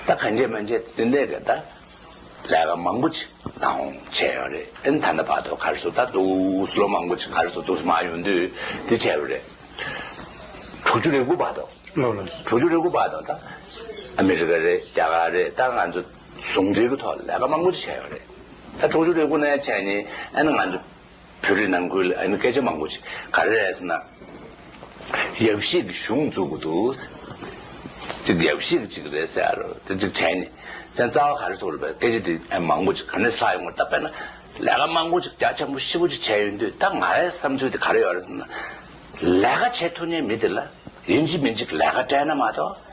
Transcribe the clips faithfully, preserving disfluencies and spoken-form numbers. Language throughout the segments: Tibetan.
ད་གང་བྱེད་མ་བྱེད་དེ་འདྲས་ཀྱི་ད་ལས་ཀ་མང་པོ་ཅིག་ནང་བྱས་ཡོད་རེད། ཨེ་ད་ལྟ་བར་དུ་ག་རེ་ཟེར་ད་འདུག་སེ་ལོ་མང་པོ་ཅིག་ག་རེ་ཟེར་འདུག་སེ་མར་ཡོང་དུས་དེ་བྱས་ཡོད་རེད། དྲུག་ཅུ་རེ་དགུ་བར་དུ། ལོ་ལོ། དྲུག་ཅུ་རེ་དགུ་བར་དུ་ད་ཨ་མི་རི་ཀ་རེད། རྒྱ་གར་རེད། ད་ང་ཚོ་ཟུང་འབྲེལ་གྱི་ཐོག་ལས་ཀ་མང་པོ་ཅིག་བྱས་ཡོད་རེད། ད་དྲུག་ཅུ་རེ་དགུ་ནས་བྱས་ནས་ཨ་ནི་ང་ཚོ་བོད་རིགས་ནང་ཁུལ་ལ་ཨ་ནི་སྐད་ཆ་མང་པོ་ཅིག་ག་རེ་རེད་ཟེར་ན། ཡབ་གཞིས་ཀྱི་གཞུང་བཙུགས་དགོས་འདུག་ཅིག་ཡབ་གཞིས་ཀྱི་ཅིག་རེད་ཟེར་རོ། དེ་ཅིག་བྱས་ནས་ཀྱང་རྩ་བ་ག་རེ་ཟེར་དགོས་རེད་པས། སྐད་ཆ་དེ་ཨ་མང་པོ་ཅིག་ག་ནས་ལྷག་ཡོང་བ་ད་དཔེར་ན་ལས་ཀ་མང་པོ་ཅིག་རྒྱ་ཆེན་པོ་ཞེ་པོ་ཅིག་བྱས་ཡོང་དུས་ད་ང་རའི་བསམ་ཚུལ་དེ་ག་རེ་ཡོད་རེད་ཟེར་ན། ལས་ཀ་བྱེད་ཐུབ་མཁན་མི་དེ་ལ་ཡིན་གཅིག་མིན་གཅིག་ལས་ཀ་སྤྲད་ན་མ་གཏོགས།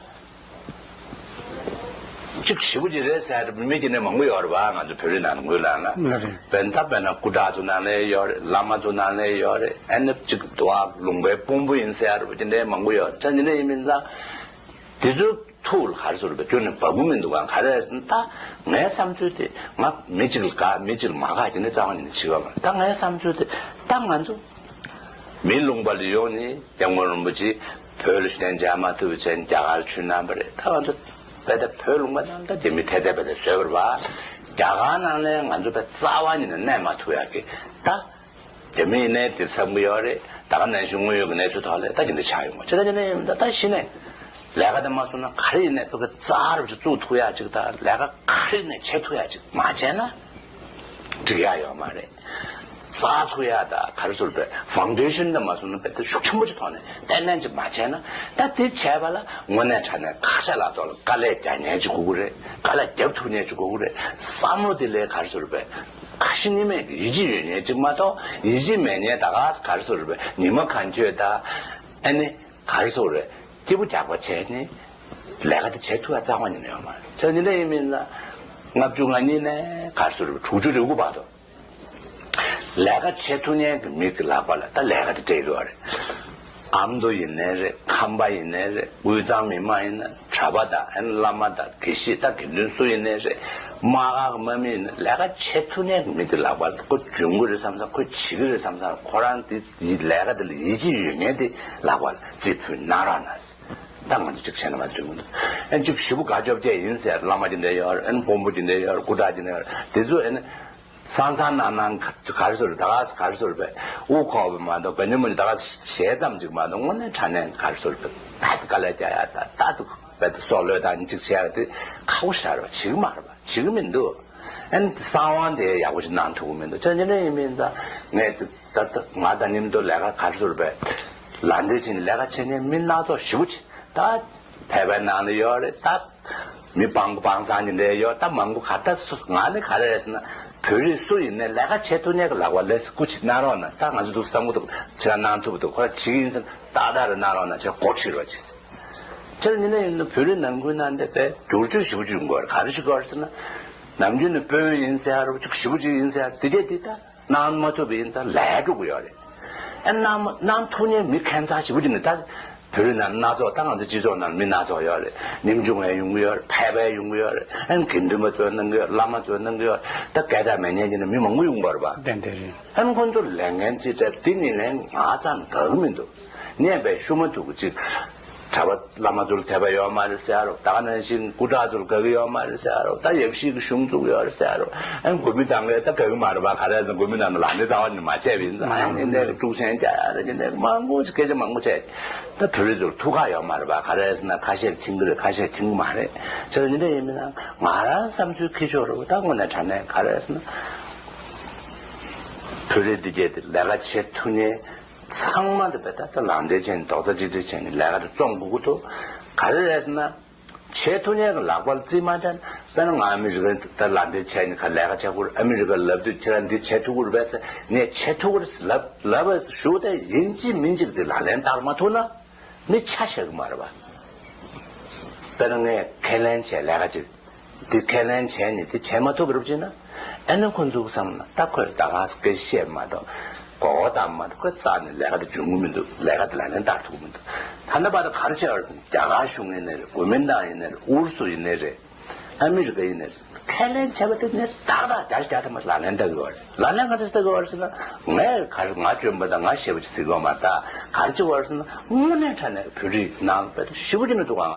གཅིག་ཞེ་པོ་ཅིག་རེད་ཟེར་མི་མེད་ཀྱི་ནས་མང་པོ་ཡོད་རེད་པ། ང་ཚོ་བོད་རིགས་ནང་ལ་ངོས་ལ་ན། ལགས་རེད། དཔེར་ན་ད་དཔེར་ན་སྐུ་དྲག་ཚོ་ནང་ལ་ཡོད་རེད། བླ་མ་ཚོ་ནང་ལ་ཡོད་རེད། ཨ་ནི་གཅིག་དུ་བ་ལུང་པའི་དཔོན་པོ་ཡིན་ཟེར་ཡ་རེད་པ། དེ་འདྲའི་མང་པོ་ཡོད་རེད། ད་འདི་འདྲ་ཡིན་མིན་ཙང་དེ་ཚོའི་ཐུགས་ལ་ག་རེ་ཟེར་དགོས་རེད་པས། ཁྱོན་ནས་བབ་གི་མི་འདུག་ག་ག་རེ་ཟེར་ན་ད་ངའི་བསམ་ཚུལ་དེ་ང་མི་གཅིག་ལ་དགའ་མི་གཅིག་ལ་མ་དགའ་དེ་འདྲ་རྩ་བ་ཉིད་ནས་བྱེད་ཀྱི་ཡོད་མ་རེད། ད་ངའི་བསམ་ཚུལ་དེ་ད་ང་ཚོ་མི་ལུང་པ་ལ་ཡོང་ནས་སྐྱབས་མགོན་རིན་པོ་ཆེ་བོད་ལ་ཞུ་ནས་མཇལ་མ་ཐུབ་པ་བྱས་ནས་རྒྱ་གར་ཆུད་གནང་བ་རེད། ད་ང་ཚོ་དཔེ་ད་བོད་ལུང་པ་ནང་ད་རྒྱ་མི་ཐེ་ཚད་དཔེ་ད་བཟོས་པ་རེད་པ། རྒྱ་གར་ནང་ལ་ང་ཚོ་དཔེ་རྩ་བ་ཉིད་ནས་གནས་མ་ཐུབ་ཡག་གི་ད་རྒྱ་མི་ཡིན་ནའི་དེ་བསམ་གི་ཡོད་རེད། ད་ག་ནང་བཞིན་དངོས་ཡོད་ཀྱི་གནས་ཚུལ་ཐོག་ལ་ད་དེ་འདྲ་ཆགས་ཡོང་གི་ཡོད་རེད། ད་དེ་ནས་ད་ད་གཞི་ནས་ལས་ཀ་དེ་མ་བཟོ་ན་ག་རེ་ཡིན་ནའི་ཕ་གི་རྩ་རུ་ཅིག་བཙུགས་ཐུབ་ཡག་ཅིག་དང་ལས་ཀ་ག་རེ་ཡིན་ནའི་བྱེད་ཐུབ་ཡག་ཅིག་མ་བྱས་ན་འགྲིག་ཡག་ཡོད་མ་རེད། རྩ་ཚུགས་ཡག་དང་ག་རེ་ཟེར་དགོས་རེད་པས། ཕའུན་ཌེ་ཤན་དེ་མ་བཟོ་ན་དཔེ་ད་ཤུགས་ཆེན་པོ་ཅིག་ཐོག་ནས་ཏན་ཏན་ཅིག་མ་བྱས་ན། ད་དེ་བྱས་པ་ལ་དངོས་གནས་དྲང་གནས་ཁ་ཤ་ལག་ཐོག་ལ་དཀའ་ལས་རྒྱག་མཁན་ཅིག་དགོས་ཀྱི་རེད། དཀའ་ལས་རྒྱབ་ཐུབ་མཁན་ཅིག་དགོས་ཀྱི་རེད། བསམ་བློ་དེ་ལས་ག་རེ་ཟེར་དགོས་རེད་པས། ཁ་ཞེ་གཉིས་མེད་ཀྱི་ཡིད་ཆེས་ཡོད་མཁན་ཅིག་མ་གཏོགས། ཡིད་ཆེས་མེད་མཁན་ད་ག་ག་རེ་ཟེར་དགོས་རེད་པས། ཉི་མ་གང་འཁྱོལ་ད་ཨ་ནི་ག་རེ་ཟེར་དགོས་རེད། སྐྱིད་པོ་རྒྱག་པ་བྱས་ནས་ལས་ཀ་དེ་བྱེད་ཐུབ་ཡག་རྩ་བ་ཉིད་ནས་ཡོད་མ་རེད། བྱས་ཙང་འདི་འདྲ་ཡིན་མིན་ལ་ལྔ་བཅུ་ང་གཉིས་ནས་ག་རེ་ཟེར་དགོས་རེད་པས། དྲུག་ཅུ་རེ་དགུ་བར་དུ། ལས་ཀ་བྱེད་ཐུབ་མཁན་གྱི་མི་གི་ལག་པ་ལ་ད་ལས་ཀ་དེ་སྤྲད་ཡོད་རེད། ཨ་མདོ་ཡིན་ནའི་རེད། ཁམས་པ་ཡིན་ནའི་རེད། དབུས་གཙང་མི་མང་ཡིན་ན། གྲྭ་པ་དང་ཨ་ནི་བླ་མ་དང་དགེ་བཤེས་དང་དགེ་འདུན་སུ་ཡིན་ནའི་རེད། དམག་སྒར་གྱི་དམག་མི་ཡིན་ན། ལས་ཀ་བྱེད་ཐུབ་མཁན་གྱི་མི་དེ་ལག་པ་ལ་ཁོ་འཇོན་གྱི་རེད་བསམ་བསམ། ཁོ་བྱེད་ཀྱི་རེད་བསམ་བསམ། ཁོ་རང་དེ་ལས་ཀ་དེ་ལ་ཡིད་ཆེས་ཡོད་མཁན་དེ་ལག་པ་ལ་རྩིས་ཕུལ་གནང་རོགས་གནང་། ད་ང་ཚོ་གཅིག་བྱས་ན་མ་འགྲིག་གི་འདུག་ཨ་ནི་གཅིག་ཞེ་པོ་དགའ་སྐྱོ་བྱེད་ཡིན་ཟེར། བླ་མ་དེ་འདྲ་ཡོད་རེད། ཨ་ནི་དཔོན་པོ་དེ་འདྲ་ཡོད་རེད། སྐུ་དྲག་དེ་འདྲ་ཡོད་རེད། དེ་ཚོ་ཨ་ནི། སང་སང་གནངས་གནངས་ག་ག་རེ་ཟེར་དགོས་རེད། ད་ག་ག་རེ་ཟེར་དགོས་རེད་པས། དབུ་འཁོར་བ་མ་གཏོགས་ག་ཉིན་མ་ཉིན་ད་ག་ཞལ་ཙམ་ཅིག་མ་གཏོགས་དངོས་གནས་དྲང་གནས་ག་རེ་ཟེར་དགོས་རེད་པས། ད་དཀའ་ལས་རྒྱག་ཡག་ད་ད་དུ་དཔེ་ད་སྲོག་བློས་བཏང་ཅིག་བྱེད་ཡག་དེ་ཁག་པོ་ཞེ་དྲག་རེད་པ། བྱེད་ཀྱི་མ་རེད་པ། བྱེད་ཀྱི་མི་འདུག་ཨ་ནི་གསང་བ་དེ་ཡག་པོ་ཅིག་གནང་ཐུབ་ཀྱི་མི་འདུག་བྱས་ཙང་འདི་འདྲ་ཡིན་མིན་ད་ངས་ད་ད་ང་ད་ཉིན་ཐོ་ལས་ཀ་ག་རེ་ཟེར་དགོས་རེད་པས། ལག་འབྲེལ་བྱས་ནས་ལས་ཀ་བྱེད་མཁན་མི་སྣ་ཚོགས་ཞེ་པོ་ཅིག་ད། ཕལ་པའི་ནང་ལ་ཡོད་རེད། ད་མི་སྤང་སྤང་བཟང་གི་འདྲ་ཡོད། ད་མང་པོ་ག་ད་སུ་ང་ནི་ག་རེ་རེད་ཟེར་ན། བོད་རིགས་སུ་ཡིན་ནའི་ལས་ཀ་བྱེད་ཐུབ་མཁན་གྱི་ལག་པ་ལ་སྐུ་མཁྱེན་གནང་རོགས་གནང་། ད་ང་ཚོ་འདུག་བསམ་བློ་འདུག་ཅི་ག་གནང་ཐུབ་འདུག་ཁོ་བྱེད་ཀྱི་ཡིན་ཟེར་ན་ཏག་ཏག་རེད་གནང་རོགས་གནང་བྱས་འགོ་ཁྲིད་རོགས་བྱེད་ཟེར། ཁྱེད་ཉིན་ནས་ཡིན་ན་བོད་རིགས་ནང་ཁུལ་ནང་དེ་དཔེ་བསྒྱུར་བཅོས་ཞེ་པོ་ཅིག་ཡོང་གི་ཡོད་རེད། ག་རེ་ཞིག་དགོས་རེད་ཟེར་ན། ནམ་རྒྱུན་ནས་དཔོན་ཡིན་ཟེར་ཡ་རེད་པ། ཅིག་ཞེ་པོ་ཅིག་ཡིན་ཟེར་ཡ་དེ་གས་དེ་ད། གནང་མ་ཐུབ་པ་ཡིན་ཙང་ལས་འགྲོ་གི་ཡོད་རེད། ཨ་གནང་མ་གནང་ཐུབ་མཁན་མི་ཁྱད་མཚར་ཞེ་པོ་ཅིག་ནི་ད་བོད་རིགས་ནང་སྣ་ཚོགས། ད་ང་ཚོ་སྤྱི་ཚོགས་ནང་མི་སྣ་ཚོགས་ཡོད་རེད། ཉམ་ཆུང་བ་ཡོང་གི་ཡོད་རེད། ཕལ་པ་ཡོང་གི་ཡོད་རེད། ཨ་དགེ་འདུན་པ་ཚོས་གནང་གི་ཡོད་རེད། བླ་མ་ཚོས་གནང་གི་ཡོད་རེད། ད་སྐད་གྲགས་མེད་མཁན་གྱི་ནི་མི་མང་པོ་ཡོང་གི་ཡོད་རེད་པ། ཏན་ཏན་རེད། ཨ་ཁོང་ཚོ་ལས་འགན་ཅིག་སྤྲད་དེ་ནི་ལན་ང་ཙམ་དགའ་གི་མི་འདུག་ཉན་པའི་ཤུགས་མ་ཐུག་གི་ཅིག་གྲྭ་པ་བླ་མ་ཚོར་དད་པ་ཡོད་མ་རེད་ཟེར་རོ། ད་ག་ནང་བཞིན་སྐུ་དྲག་ཚོར་དགའ་གི་ཡོད་མ་རེད་ཟེར་རོ། ད་ཡབ་གཞིས་ཀྱི་གཞུང་བཙུགས་ཡོད་རེད་ཟེར་རོ། ཨ་ནི་འགོ་མི་དང་གས་ད་དགའ་གི་མ་རེད་པ། ག་རེ་ཟེར་ན་འགོ་མི་དང་ལག་ལེན་རྩ་བ་ནས་མ་བྱས་པ་ཡིན་ཙང་། ཨ་ནི་འདི་འདྲའི་དཀྲུག་ཤིང་རྒྱག་ཡ་རེད། འདི་འདྲའི་མང་པོ་ཅིག་སྐད་ཆ་མང་པོ་བྱས། ད་བོད་རིགས་ཚོར་ཐུགས་ཁག་ཡོད་མ་རེད་པ། ག་རེ་ཟེར་ན་ཁ་ཤས་མཁྱེན་གི་རེད། ཁ་ཤས་མཁྱེན་གི་མ་རེད། བྱས་ཙང་འདི་འདྲ་ཡིན་མིན་ན་ང་རང་བསམ་ཚུལ་ཁྱེར་ཆོག་རེད་པ། ད་དངོས་གནས་དྲང་གནས་ག་རེ་ཟེར་ན་བོད་རིགས་འདི་གས་དེ་ལས་ཀ་བྱེད་ཐུབ་མཁན། ཚང་མ་དེ་བས་ད་ལྟ་ལག་འབྲེལ་བྱས་ནས་རྡོག་རྩ་གཅིག་སྒྲིལ་བྱས་ནས་ལས་ཀ་དེ་རྩོམ་དགོས་ཀྱི་འདུག་ག་རེ་རེད་ཟེར་ན། བྱེད་ཐུབ་མཁན་གྱི་ལག་པ་ལ་རྩིས་མ་སྤྲད་ན། དཔེར་ན་ང་ཨ་མི་རི་ཀ་ད་ལག་འབྲེལ་བྱས་ནས་ཁ་ལས་ཀ་བྱེད་དགོས་རེད། ཨ་མི་རི་ཀ་ལབ་དུས་ཁྱེད་རང་འདི་བྱེད་ཐུབ་ཀྱི་རེད་པས་ཟེར། ངས་བྱེད་ཐུབ་ཀྱི་རེད་ལབ་ལབ་པ་ཞུ་སྟེ་ཡིན་གཅིག་མིན་གཅིག་དེ་ལག་ལེན་བསྟར་མ་ཐུབ་ན་མི་ཆ་བཞག་གི་མ་རེད་པ། དཔེར་ན་ངས་ཁས་ལེན་བྱས་ལས་ཀ་ཅིག་འདི་ཁས་ལེན་བྱས་ནས་འདི་བྱས་མ་ཐུབ་པ་རེད་པ་བྱས་ན། ཨ་ནི་ཁོ་ཚོ་བསམ་ན་ད་ཁོས་ད་ག་སེ་སྐད་བཤད་མ་གཏོགས་མགོ་སྐོར་བཏང་མ་གཏོགས་ཁོས་རྩ་ནས་ལས་ཀ་དེ་འཇོན་གི་མི་འདུག་ལས་ཀ་དེ་ལག་ལེན་བསྟར་ཐུབ་གི་མི་འདུག་ད་ལྟ་བར་དུ་ག་རེ་བྱས་པ་རེད་ཟེར་ན། རྒྱ་གར་གཞུང་ཡིན་ནའི་རེད། གོ་མིན་ཏང་ཡིན་ནའི་རེད། ཨུ་རུ་སུ་ཡིན་ནའི་རེད། ཨ་མི་རི་ཀ་ཡིན་ནའི་རེད། ཁས་ལེན་བྱས་པ་དེ་ནས་ཏག་ཏག་བརྒྱ་ཆ་བརྒྱ་ཐམ་པ་ལག་ལེན་བསྟར་གི་ཡོད་རེད། ལག་ལེན་ག་འདྲ་བསྟར་གི་ཡོད་རེད་ཟེར་ན། ངས་ག་རེ་ང་འཇོན་པ་དང་ང་ཤེས་པ་ཅིག་ཟེར་གི་ཡོད་མ་རེད། ད་ག་རེ་བྱེད་ཀྱི་ཡོད་རེད་ཟེར་ན། དངོས་གནས་དྲང་གནས་བོད་རིགས་ནང་དཔེ་ཞེ་པོ་ཅིག་ནས་འདུག་ག